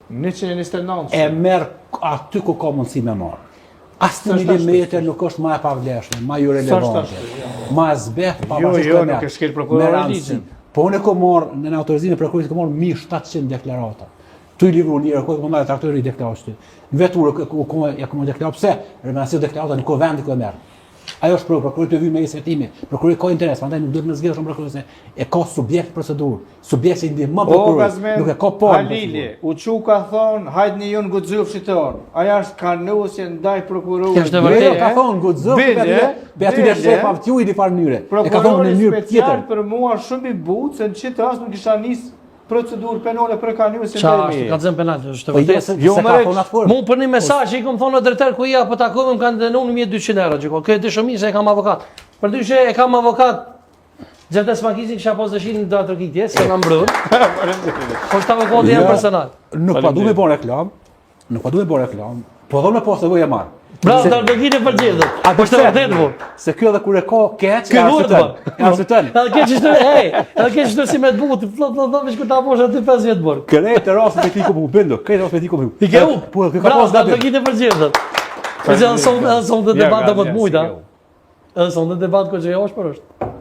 129. E merr aty ku ka mundësi me marrë. Asnjë milimetër nuk është ma e pavlefshme, ma jo relevante, ma e zbehtë, pa jo, jo, nuk e shkel prokurori ligjin. Po unë e kom marrë, në autorizime prokurorit kom marrë 1700 deklarata. Tu i livru një rekord, kom marrë traktorin i deklarat. Në veturë, ku ku ja kom deklarat, pse? Rëmësi deklarata nuk ka vendi ku e merr. Ajo është prokurori të vijë me hetimi. Prokurori ka interes, prandaj nuk duhet me zgjedhë shumë prokurori se e ka subjekt procedurë, subjekt që i ndihmon prokurorit, nuk e ka po. Halili, u çu ka thon, hajde një jon guxofshi ton. Aja është kanusje ndaj prokurorit. Është e vërtetë. Jo, ka thon guxofshi, be aty në shef avtju i farë mënyre. E ka thon në mënyrë tjetër. Për mua shumë i butë se në qit rast nuk kisha nis procedurë penale për kanusje ndaj meje. Ka zënë penal, është e po jo, vërtetë. Jo, se ka thonë atë formë. Mu për një mesazh i kom thonë drejtor ku ja po takohem më kanë dënu 1200 euro, gjyko. Kjo e di shumë mirë se e kam avokat. Përndryshe e kam avokat Xhevdet Smakiqin kisha pas dëshirë në duartrokitje, se na mbrun. Po është avokati jem personal. Nuk pa du me bo reklamë, nuk pa du me bo reklamë, po dhe me pas nevojë e marr. Bravo, duartrokitje për Xhevdet. A po është vërtet po. Se kjo edhe kur e ka keq, e arsyeton. E arsyeton. Edhe keq është, ej, edhe keq është si me të butë, plot plot plot veç kur ta bosh aty 5 vjet burg. Krejt rastet e tij ku bindu, krejt rastet e tij ku. I ke u. Po, kjo ka pas gabim. Duartrokitje për Xhevdet. Po edhe sot edhe sot debat do të mujta. Edhe sot në debat ko që jo është për është.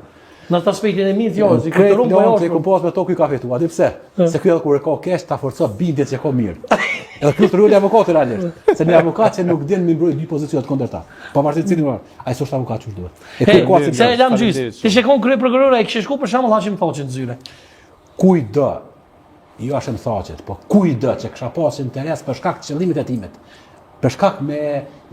Në atë aspektin e mirë të jo, si këtë rrugë po jo. Krejt kom pas me to ky ka fitu. A di pse? Se ky edhe kur e ka keq ta forcon bindjen që ka mirë. Edhe ky është roli i avokatit realisht. Se një avokat që nuk din me mbrojt dy pozicione të kundërta. Pavarësisht cilin var, ai s'është avokat qysh duhet. E ky ka si. Se e lam gjys. Ti shikon kryeprokuror, e kishe shku për shembull Hashim Thaçin në zyre. Kujtdo, jo Hashim Thaçit, po kujtdo që kisha pas interes për shkak të qëllimit e hetimit, për shkak me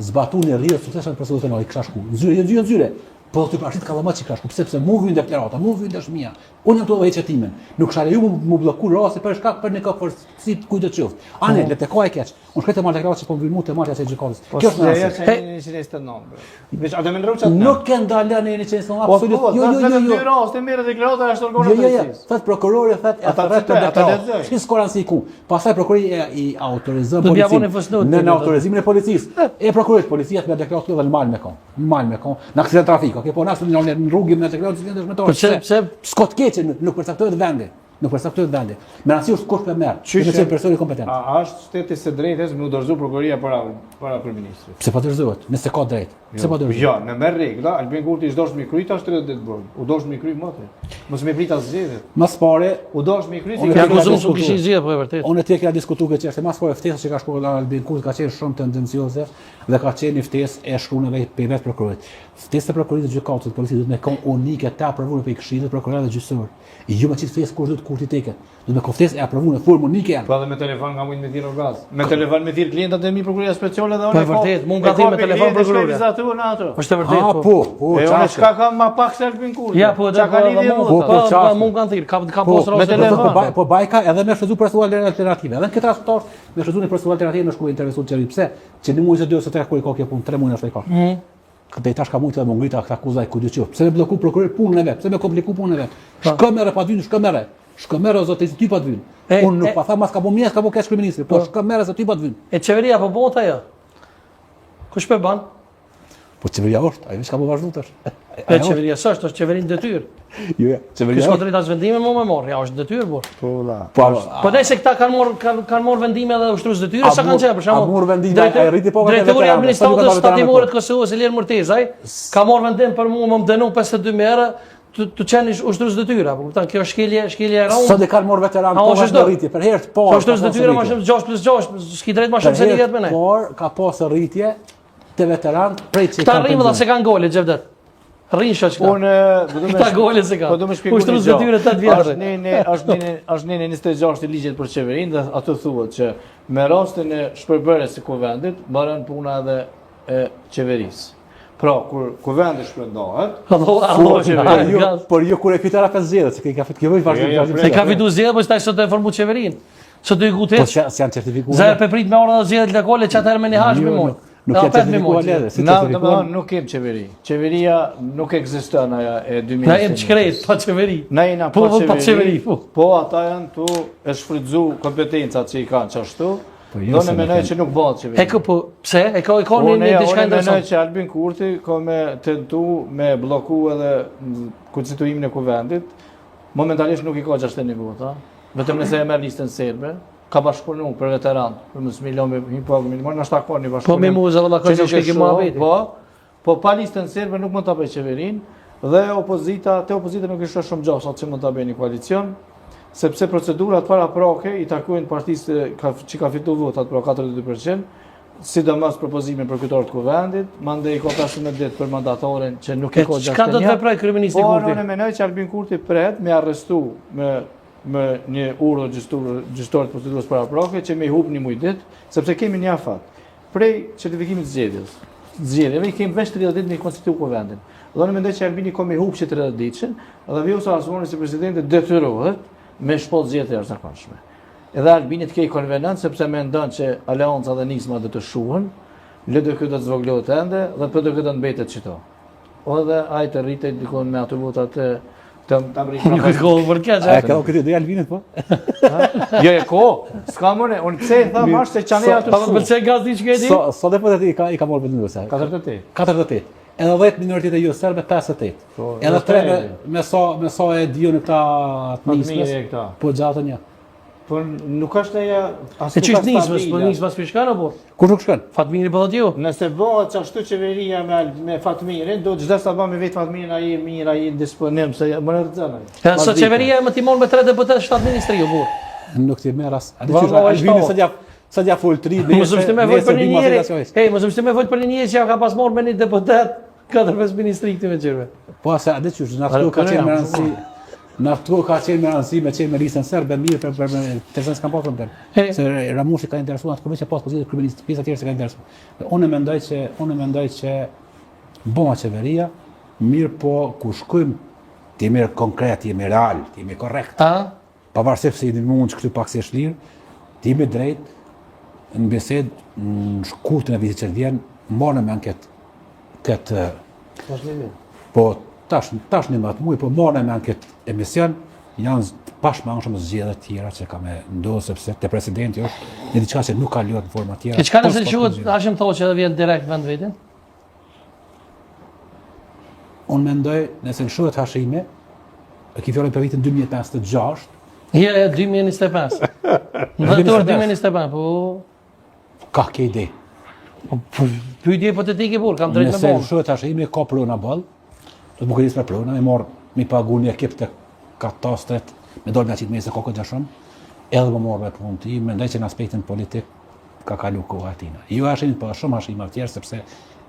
zbatu një rrjedhë suksesshme të procedurës penale, kisha shku. Në zyre, jo në zyre, në zyre. Po ty prashit kallamat që kisha shku, pse pse mu vyn deklarata, mu vyn dëshmia. Unë jam tu udhëheq hetimin. Nuk kisha leju mu blloku rasti për shkak për një kokëfortësi kujtdo qoftë. Ani, le të ka e keq. Unë shkoj të marr deklaratë që po më vyn mua të marrë asaj gjykatës. Po, Kjo është rasti. Kjo është 129. Veç atë më ndreu çat. Nuk e ndalon neni 129 po, absolut. Po, jo, jo, jo, jo. Dy raste merr deklarata është organe jo, jo, jo. Thot prokurori thot e thot për deklaratë. Si s'ka rëndësi ku. Pastaj prokurori e i autorizon policinë. Në në autorizimin e policisë. E prokurorit policia të merr deklaratë dhe në mal me kon. Në mal me kon. Në aksident trafik, okay, po në në rrugë me deklaratë të dëshmitar. Po pse pse s'ka të keqe nuk përcaktohet vendi. Nuk përcaktohet vendi. Me rëndësi është kush po merr. Qysh është personi kompetent. A është shteti së drejtës me u dorëzu prokuroria para para kryeministrit? Pse pa dorëzohet? Nëse ka drejt. Pse pa dorëzohet? Jo, në me rregulla, Albin Kurti ish dosht me kry tash 30 ditë burg. U dosht me kry më të. Mos me prit as zgjedhjet. Mas pari, u dosht me kry si ka guxu s'u kishin zgjedhje po e vërtet. Unë ti kena diskutuar këtë çështje. Mas pari ftesa që ka shkruar Albin Kurti ka qenë shumë tendencioze dhe ka qenë një ftesë e shkruar vetë për vetë prokurorit. Ftesa e prokurorit dhe gjykatës policisë duhet me kon unike të aprovuar prej këshillit prokurorëve dhe gjyqësor. Jo me qitë ftesë kush duhet Kurti teke. Do me kon ftesë e aprovuar në formë unike janë. Po edhe me telefon ka mund me thirr orgaz. Me telefon me thirr klientët e mi prokuroria speciale dhe unë. Po vërtet, mund ka thirr me telefon prokuroria. Në ato. Është e vërtet. Ah, po, po, e unë çka kam më pak se Albin Kurti. Ja, po, çka ka lidhje po, po, po, po, mund kanë thirr, ka ka po, pas me telefon. Po, po bajka edhe me shfrytzu procedurë alternative. Edhe në këtë rast tash me shfrytzu një procedurë alternative me shku interesu qeveri. Pse? Që një muaj ose 2 ose 3 kur i ka kjo punë, 3 muaj është i ka. Mm. Këtë tash ka mujtë edhe me ngrit aktakuza e kujtdo qoftë. Pse me blloku prokurori punën e vet? Pse me kompliku punën e vet? Po. Shko merre pa dynë, shko merre. Shko merre o zoti ty pa dynë. Unë nuk pa tham as ka bo mirë, ka bo keq kryeministri, po, po shko merre se ty pa dynë. E qeveria po bëhet ajo? Kush po ban? Po qeveria është, ajo çka po vazhdo tash. E qeveria s'është, është qeveri në detyrë. Jo, jo, qeveria. Kush ka drejt as vendime më me marr, ja është detyrë burr. Po valla. Po, po nëse këta kanë marr kanë kanë marr vendime edhe ushtrues detyre, sa kanë qenë për shembull. A mor vendime, ai rriti po Drejtori i administratës tatimore të Kosovës Ilir Murtezaj ka marr vendim për mua më dënu 52000 euro të të qenë ushtrues detyre, po kupton, kjo është shkelje, shkelje e rëndë. Sot e kanë marr veteran, po është rritje për herë të parë. Ushtrues detyre më shumë 6 plus 6, s'ki drejt më shumë se një vjet me ne. Por ka pasë rritje te veteran prej që kanë. Këta rrimë se kanë gole Xhevdet. Rrinë shoq këta. Unë do të më Këta gole se ka. Po do të shpjegoj. Ushtrues detyre 8 vjet. Është neni, është neni, është neni 26 i ligjit për qeverinë dhe aty thuhet që me rastin e shpërbërjes së kuvendit mbaron puna edhe e qeverisë. Pra, kur kuvendi shpërndahet, por jo, por jo kur e fiton atë zgjedhjet, se ka fitu kjo vazhdim. Jo, jo, se ka fitu zgjedhjet, po staj sot e formu qeverinë. Sot do i gutet. Po s'janë certifikuar. Zë pe prit me ora zgjedhjet lokale që atëherë me një hash me jo, moj. Nuk janë certifikuar ende, si Na, certifikuar? Na, nuk kem qeveri. Qeveria nuk ekziston ajo e 2021. Na jemi shkret pa qeveri. Na jena po, pa, po, pa qeveri. Po. po ata janë tu e shfrytzu kompetencat që i kanë qashtu. Po jo, Dhe menoj që nuk bëhet qeveri. E kë po, pse? E ka e ka një një diçka interesante. Unë menoj që Albin Kurti ka me tentu me blloku edhe konstituimin e kuvendit. Momentalisht nuk i ka 61 vota. Vetëm nëse e merr listën serbe. Ka bashkëpunu për veteran, për mos mi lënë me pagë minimale, ndoshta ka një bashkëpunim. Po me mua valla ka që që ke muhabeti. Po, po pa listën serbe nuk mund ta bëj qeverinë dhe opozita, te opozita nuk është shumë gjasa që mund ta bëjë një koalicion, sepse procedurat paraprake i takojnë partisë ka, që ka fituar votat, pra 42%, sidomos propozimin për kryetar të kuvendit, mandej ka 15 ditë për mandatorin që nuk e ka 61. Çka do të veproj kryeministri Por Kurti? unë mendoj që Albin Kurti pret me arrestu me me një urdhër gjyqësor gjyqësor të procedurës paraprake që me i hup një muj ditë, sepse kemi një afat. Prej certifikimit të zgjedhjes, zgjedhjeve i kemi veç 30 ditë me konstitu kuvendin. Dhe unë mendoj që Albini ka me hup që 30 ditëshin, dhe Vjosa Osmani si presidente detyrohet me shpall zgjedhje të jashtëzakonshme. Edhe Albini të kej konvenant sepse mendon që Aleanca dhe Nisma do të shuhen, LDK do të zvogëlohet ende dhe PDK do të mbetet qito. O edhe ai të rritet dikon me ato votat të të ta mrri. Nuk e ka për keq. A e ka këtë ide Albinit po? Jo, e ko. S'ka më ne, unë pse e tham është se çani aty. Pa më pëlqen gazi që ke di? Sa sa deputetë i ka i ka marrë Vetëvendosja? 48. 48. Edhe 10 minoritete jo serbe 58. Po, Edhe 3 me, me sa me sa e di unë këta të nismës. këta. Po 61. Po nuk është e as E nuk çish është nismës, po stabile. nisma s'pi shkon apo? Kush nuk shkon? Fatmiri po thotë ju. Nëse bëhet që ashtu qeveria me Al- me Fatmirin, do të çdo sabah me vetë Fatmirin ai e mirë, ai në disponim se më në rrëzën. Ja, sot qeveria e më timon me 3 deputetë, 7 ministri ju burr. Nuk ti merr as. A di Valla, qysh Albini është sot ja sot ja fol tri. Mos më me vot për një njeri. Ej, mos më me vot për një njeri që ja ka pas marrë me një deputet 4-5 ministri këty me qyrve. Po se a di qysh në atë kohë ka qenë me rëndësi. Në atë kohë ka qenë me rëndësi me qenë me listën serbe mirë për për për të s'kan pasur problem. He. Se Ramushi ka interesuar atë kohë që pas pozitë kryeministri, pjesa tjerë se ka interesuar. Dhe Unë mendoj që unë mendoj që bëma qeveria, mirë po ku shkojmë të jemi konkret, të jemi real, të jemi korrekt. A? Pavarësisht se jemi mund që këtu pak si është lirë, të jemi drejt në bisedë në shkurtën e vitit që vjen, marrë me këtë këtë Po tash tash një më muaj, po marrë me këtë emision janë të pashmangshëm zgjedhje të tjera që ka me ndodhur sepse te presidenti është një diçka që nuk kalohet në forma tjera. E çka nëse Pas- pas quhet zgjedhje. Hashim Thaçi edhe vjen direkt vend vetin? Unë mendoj nëse lëshohet Hashimi, e ki fjalën për vitin 2056, Je e 2025. Në dhjetor 2025, po ka ke ide. po, po, pyetje hipotetike burr, kam drejt me Nëse bon. lëshohet Hashimi ka prona boll, do të më kërjes me prona, me marr me pagu një ekip të katastrit, me dalë me qitë mesë ka këtë shumë, edhe më marrë me punë ti, mendoj që në aspektin politik ka kalu koha e tina. Jo Hashimit, po shumë Hashima të tjerë, sepse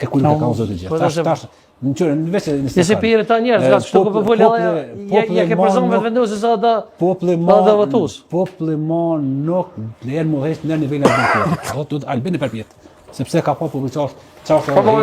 e ku nuk e ka unë zotë gjithë. Po, Tash, tash- tash, në qërë, në veç e Nëse pire ta njerëz, ka kështu po fol edhe ja ja ke përzon vetëvendosje sa ata Populli Sa ma, do votues. populli ma nuk lejen mu heq në nivelin e Albin Kurtit. Do të Albini përpjetë, sepse ka pa populli çfarë çfarë Po, po, është.